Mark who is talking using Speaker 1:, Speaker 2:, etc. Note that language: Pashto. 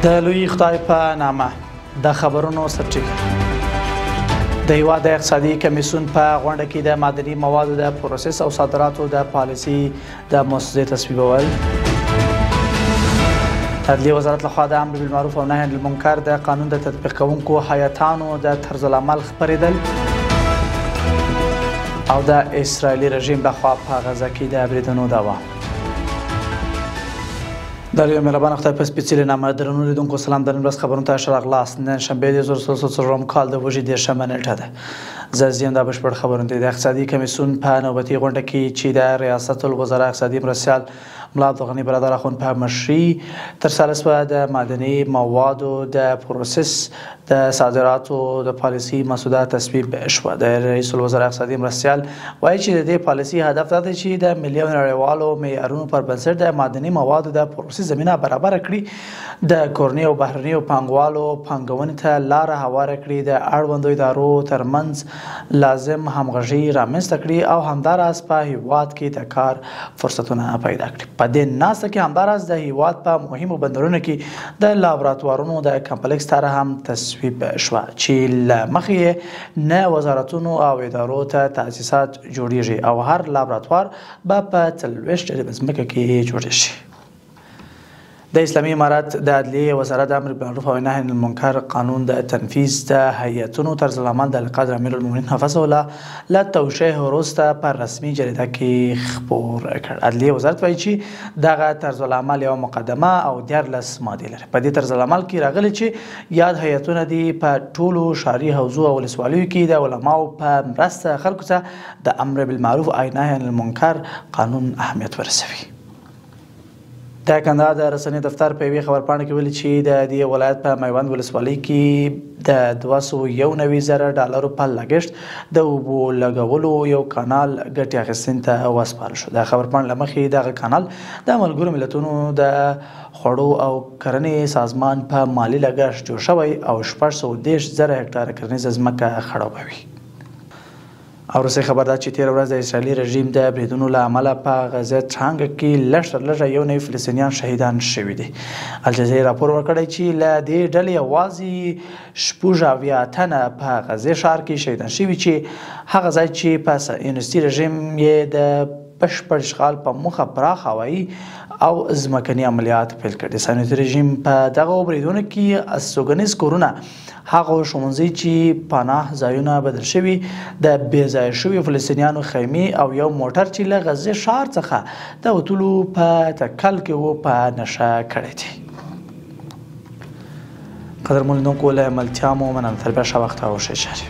Speaker 1: د لوی خدای په نامه د خبرونو سرټکی. د هیواد د اقتصادي کمیسیون په غونډه کې د معدني موادو د پروسس او صادراتو د پالیسي د مسودې تصویبول. عدلیې وزارت لخوا د امر بالمعروف او نهی عن المنکر د قانون د تطبیق کوونکو هیئتانو د طرزالعمل خپرېدل. او د اسرائیلي رژیم لخوا په غزه کې د بریدونو دوام. د لوی مهربان خدای په سپېڅلي نامه درنو لیدونکو سلام. د نن ورځ خبرونو ته ښه راغلاست. نن شنبه د 1404 کال د وږي 30مه نېټه ده. زه زیم دا بشپړ خبرونه دي. د اقتصادي کمیسیون په نوبتي غونډه کې چې د ریاست الوزرا اقتصادي مرستیال ملا عبدالغني برادر اخوند په مشري ترسره شوه، د معدني موادو د پروسس د صادراتو د پالیسي مسوده تصویب شوه. د رئیس الوزرا اقتصادي مرستیال وایي چې د دې پالیسي هدف دا دی چې د ملي او نړیوالو معیارونو پر بنسټ د معدني موادو د پروسس زمینه برابره کړي، د کورنیو او بهرنیو پانګوالو پانګونې ته لاره هواره کړي، د اړوندو ادارو ترمنځ لازم همغږي رامنځته کړي او همداراز په هیواد کې د کار فرصتونه پیدا کړي. په دې ناسته کې همداراز د هیواد په مهمو بندرونو کې د لابراتوارونو د کمپلیکس طرح هم تصویب شوه چې له مخې یې نه وزارتونو او ادارو ته تاسیسات جوړیږي او هر لابراتوار به په 40 جریبه ځمکه کې جوړیږي. د اسلامي امارت د عدلیې وزارت د امر بالمعروف او نهی عن المنکر قانون د تنفیذ د هیئتونو طرزالعمل د القادر امیرالمؤمنین حفظه الله له توشیح وروسته په رسمي جریده کې خپور کړ. عدلیې وزارت وایي چې دغه طرزالعمل یوه مقدمه او 13 مادې لري. په دې طرزالعمل کې راغلي چې یاد هیئتونه دې په ټولو ښاري حوزو او ولسوالیو کې د علماو په مرسته خلکو ته د امر بالمعروف او نهی عن المنکر قانون اهمیت ورسوي. د کندهار د رسنۍ دفتر په یوې خبرپاڼه کې ویلي چې د دې ولایت په میوند ولسوالۍ کې د 291,000 ډالرو په لګښت د اوبو لګولو یو کانال ګټې اخیستنې ته وسپارل شو. د خبرپاڼې له مخې دغه کانال د ملګرو ملتونو د خوړو او کرنې سازمان په مالي لګښت جوړ شوی او 630,000 هکټاره کرنیزه ځمکه خړوبوي. او وروستۍ خبر دا چې تېره ورځ د اسرائیلي رژیم د بریدونو له امله په غزه تړانګه کې لږ تر لږه 91 فلسطینیان شهیدان شوي دي. الجزیرې راپور ورکړی چې له دې ډلې یوازې 76 تنه په غزې ښار کې شهیدان شوي، چې هغه ځای چې په صهیونیستي رژیم یې د بشپړ اشغال په موخه پراخ هوایي او ځمکني عملیات پیل کړي. د صهیونیستي رژیم په دغو بریدونو کې استوګنیز کورونه، هغه ښوونځي چې پناه ځایونه بدل شوي، د بې ځایه شویو فلسطینیانو خیمې او یو موټر چې له غزې ښار څخه د وتلو په تکل کې و په نښه کړی دی. قدرمنو لیدونکو له ملتیا مو مننه. تر بیا ښه وخت او ښې چارې.